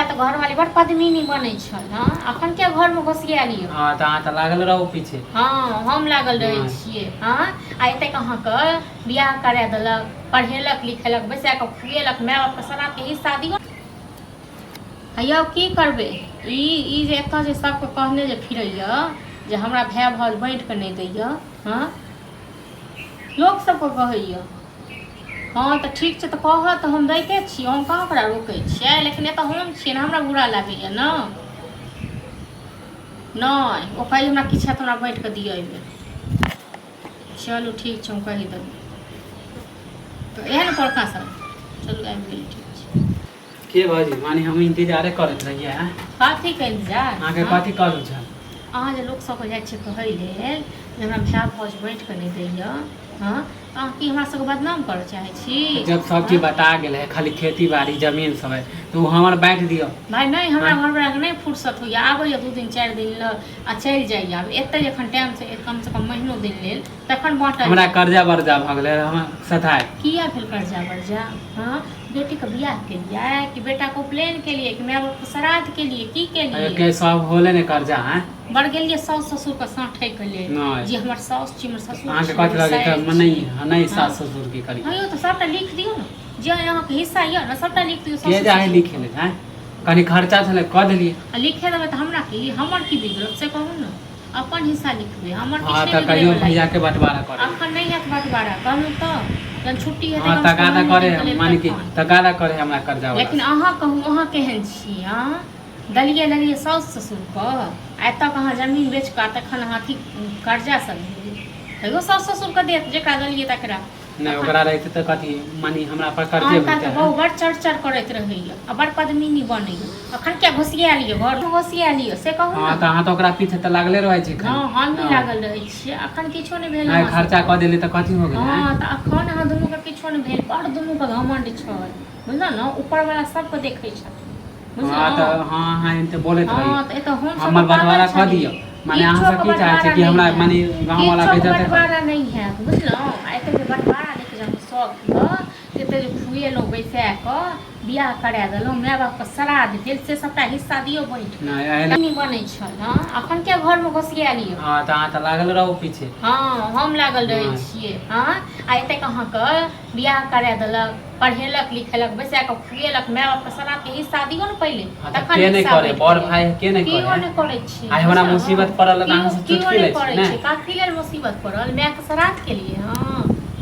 काल तऽ घरवाली बड़ पद्मिनी बनै छल। हँ, अखन किया घरमे घोसिया लियौ? हँ, तऽ अहाँ तऽ लागल रहू पीछे। हँ, हम लागल रहै हँ। छियै। हँ, आ एतेक अहाँके बियाह करा देलक, पढ़ेलक लिखेलक, बैसा कऽ खुएलक, माय बापके श्राद्धके हिस्सा दियौ। यौ, की करबै, ई ई जे एतऽ जे सबके कहने जे फिरैया जे हमरा भाय भाउज बाँटि कऽ नहि दैया। हँ, लोक सबके कहैया। हँ, तऽ ठीक छै, तऽ कहत तऽ हम दैते छियै, हम कहाँ ओकरा रोकै छियै, लेकिन एतऽ हम छियै ने, हमरा बुरा लागैया ने। नहि, ओ कहै हमरा किछु हैत, हमरा बाँटि कऽ दिअ एहिबेर। चलू, ठीक छै, हम कहि देबै। तऽ इएह ने पड़का सब। चलू, आबि गेली, ठीक छै। के भौजी, माने हम इंतजारे करैत रहियै हैं। कथीके इंतजार? अहाँके हँ? कथी कहलहुँ छल? अहाँ जे लोक सबके जाइ छियै कहै लेल जे हमरा भाय भाउज बाँटि कऽ नहि दैया, हँ, तऽ अहाँ की हमरा सबके बदनाम करऽ चाहै छी? जब सब चीज हँ? बता गेल है, खाली खेती बाड़ी जमीन सब है, तऽ ओ हमर बाँटि दियौ। भाय, नहि, हमरा हँ? घरवलाके नहि फुर्सत होइया। आबैया 2 दिन 4 दिन लए आ चलि जाइया। आब एतै जखन टाइम से कमसँ कम महीनो दिन लेल, तखन बाँटल हमरा जायत। कर्जा वर्जा भऽ गेलै, हमरा सधाय। किया भेल कर्जा वर्जा? हँ, बेटीके बियाह केलियै कि बेटाके उपनयन केलियै कि माय बापके श्राद्ध केलियै, की केलियै? के सब होले ने कर्जा है। बड़ गेलियै साउस ससुरके साँठैके लेल। नहि। जे हमर साउस छी, हमर ससुर अहाँके छी, कथी हमर लगे सारि तऽ छी। नहि नहि, हँ। सास ससुर की करी? हँ यौ, तऽ सभटा लिख दियौ ने, जे अहाँके हिस्सा यऽ ने, सभटा लिख दियौ के साउस जाहे ससुरके। लिखे ले हैं, कनि खर्चा छलै, कऽ देलियै। आ लिखे देबै तऽ हमरा की, हमर की बिगड़त से कहू ने। अपन हिस्सा लिखबै, हमर किछु हँ, नहि तऽ बिगड़ै कहियो वला भैया यऽ। के बंटवारा करे। अखन नहि हैत बँटवारा, कहलहुँ तऽ जहन छुट्टी हेतै हँ, कमसँ कम तगादा महीनो करे दिनके लेल माने कि तखन। तगादा करे हमरा कर्जा वाला लेकिन से। अहाँ कहू, अहाँ केहन छी? अहाँ देलियै लेलियै साउस ससुरके आ एतऽ अहाँ जमीन बेच कऽ आ तखन अहाँ अथी कर्जा सब भेलै। तैयो साउस ससुरके देत जकरा देलियै तकरा। नहि, तखन ओकरा रहिते तऽ कथी माने हमरा पर कर्जे आइ काल्हि होइते तऽ है। बहु बड़ चढ़ चढ़ करैत रहैया आ बड़ पद्मिनी बनैया। अखन किया घोसिया लिअ घरमे, घोसिया लिअ से कहू हँ ने। तऽ अहाँ तऽ ओकरा पीछे तऽ लागले रहै छी हँ, खाली। हम नहि नहि लागल रहै छियै, अखन किछो नहि भेल नहि अहाँ खर्चा सबके। कऽ देली तऽ कथी हो गेलै? हँ, तऽ अखन अहाँ दुनूके किछो नहि भेल, बड़ दुनूके घमण्ड छल, बुझलहुँ ने? ऊपरवला सबके देखै छथिन, हँ, बुझलहुँ? तऽ हँ, अहाँ एनते बोलैत रहियै। हँ, तऽ एतऽ हमसभ हमर तऽ पागल बंटवारा कऽ छलियै। दियौ। माने अहाँ सब किछोके की चाहै छियै बँटवारा कि नहि हमरा हैत, माने गाँव वाला किछोके बेइज्जते करे? बँटवारा नहि हैत, बुझलहुँ? आ एतेक जे बँटवारा नहि जे हम सभके एतेक जे खुएलहुँ, बैसा कऽ बियाह करा देलहुँ, माय बापके श्राद्ध भेल, से सभटा हिस्सा दियौ बाँटि कऽ। नहि, एहि नहि बनै छल। हँ, अखन किया घरमे घोसिया लियौ? हँ, तऽ अहाँ तऽ लागल रहू पीछे। हँ, हम लागल रहै नहि छियै। हँ, आ एतेक अहाँके बियाह करा देलक, पढ़ेलक लिखेलक, बैसा कऽ खुएलक, माय बापके श्राद्धके हिस्सा दियौ ने पहिले। हँ, तऽ तखन के नहि हिस्सा करे? बाँटि बड़ कऽ भाय लेब। के नहि केओ करे? नहि करै छै, आइ हमरा बुझलहुँ? मुसीबत पड़ल तऽ केओ अहाँ से केओ चुटकी नहि लै छी करै ने? छै। कथी लेल मुसीबत पड़ल? मायके श्राद्ध केलियै? हँ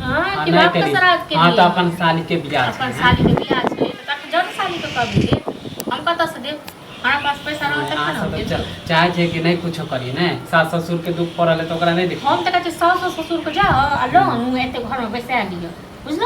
हँ हँ, कि नहि बापके केलियै। श्राद्ध हँ, केलियै? तऽ अपन सालीके बियाह अपन छलै। सालीके बियाह छलै तऽ तखन जन सालीके कभी देब। हम कतऽसँ देब? हमरा पास पैसा रहत नहि, अहाँ तखन हम सब तऽ देब। चाहै छियै कि नहि कुछो करियै, नहि, सास ससुरके दुःख पड़ल है तऽ ओकरा नहि देखियै। हम तऽ कहै छियै साउस ससुरके जाउ आ लऽ आनू, एते घरमे बैसा लिअ, बुझलहुँ?